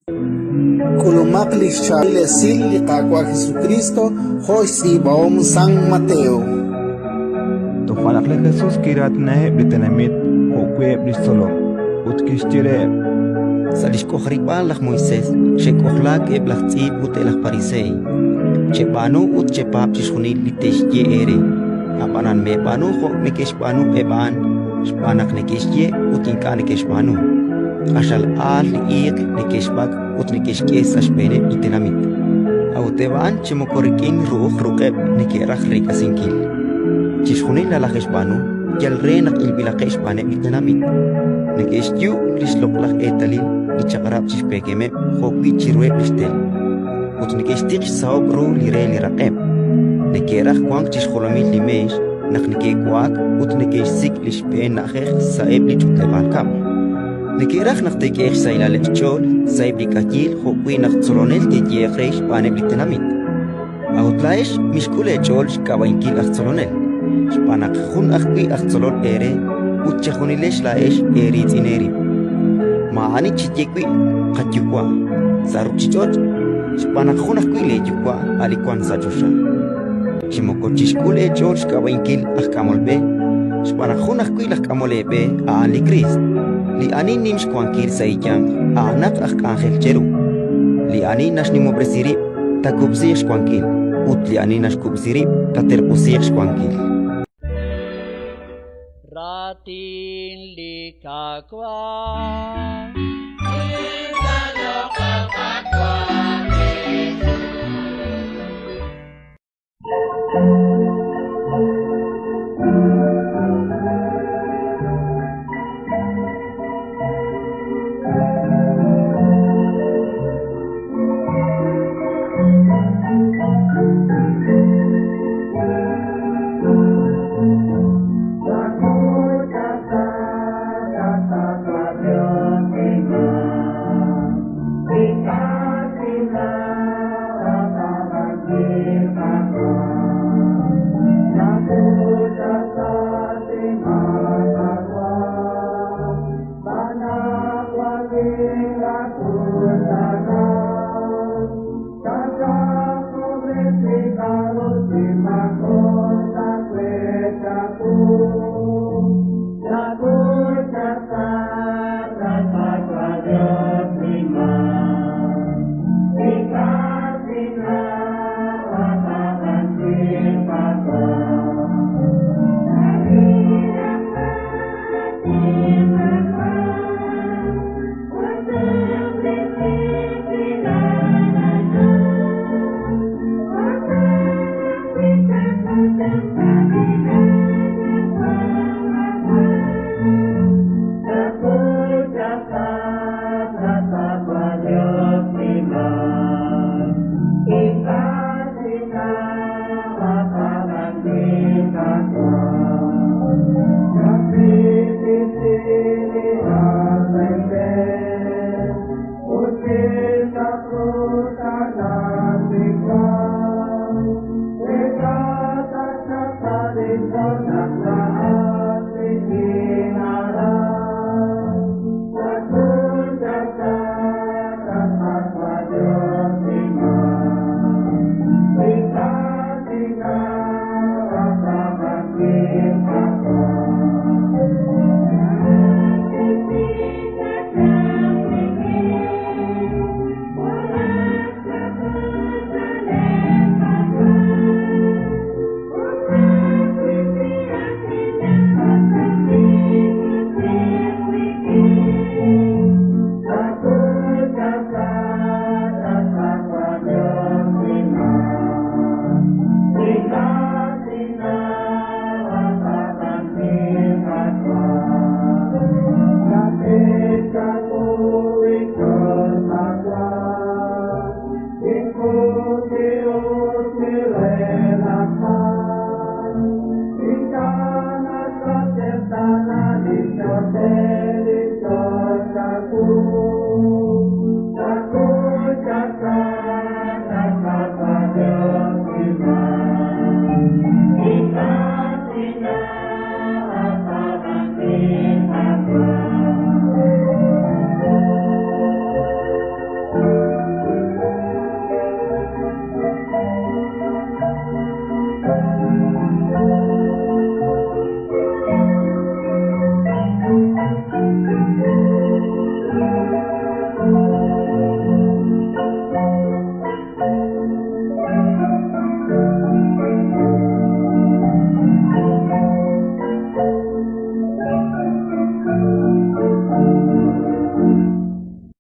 K'ulumaq li xchaab'il esil li Qaawa' Jesukriist jo' xtz'iib'ahom San Mateo. Toja' naq li Jesus kiraatinaheb' li tenamit jo'wi' eb' li xtzolom, ut kixye reheb': Sa' li xk'ojarib'aal laj Moisés xe'k'ojlaak eb' laj tz'iib' ut eb' laj Pariseey. Cheb'aanu ut chepaab' chixjunil li te'xye eere, ab'anan meeb'aanu jo' neke'xb'aanu eb' a'an, xb'aan naq neke'xye ut ink'a' neke'xb'aanu. Q'axal aal li iiq neke'xb'ak' ut neke'xk'e sa' xb'eeneb' li tenamit, a'ut eb' a'an chi moko rik'in ru'uj ruq'eb' neke'raj reek'asinkil. Chixjunil nalaje'xb'aanu yal re naq ilb'ilaqeb' xb'aaneb' li tenamit. Neke'xyu' li xloq'laj eetalil li Chaq'rab' chi xpeekemeb' jo'wi' chiruheb' li xtel, ut neke'xtiq xsahob' ru li re li raq'eb'. Neke'raj wank chi xjolomil li meex naq neke'wa'ak ut neke'xsik' li xb'een na'ajej sa'eb' li ch'utleb'aal kab'l. Neke'raj naq te'k'ehe'q xsahilaleb' xch'ool sa'eb' li k'ayiil jo'wi' naq tzolonel te'yehe'q re xb'aaneb' li tenamit. A'ut laa'ex mixk'ul eech'ool xk'ab'a'inkil aj tzolonel, xb'aan naq jun ajwi' aj tzolol eere ut chejunilex laa'ex eeriitz'in eerib'. Maa'ani cheye wi' "Qayuwa'" sa' ruuchich'och', xb'aan naq jun ajwi' leeYuwa' a' li wank sa' choxa. Chi moko chixk'ul eech'ool xk'ab'a'inkil aj k'amol b'e, xb'aan naq jun ajwi' laj k'amol eeb'e a'an li Kriist. Li ani nim xwankil sa' eeyanq a'anaq aj k'anjel cheru. Li ani naxnimob'resi rib' taakub'siiq xwankil, ut li ani naxkub'si rib' taaterq'usiiq xwankil. Raatin li Qaawa'.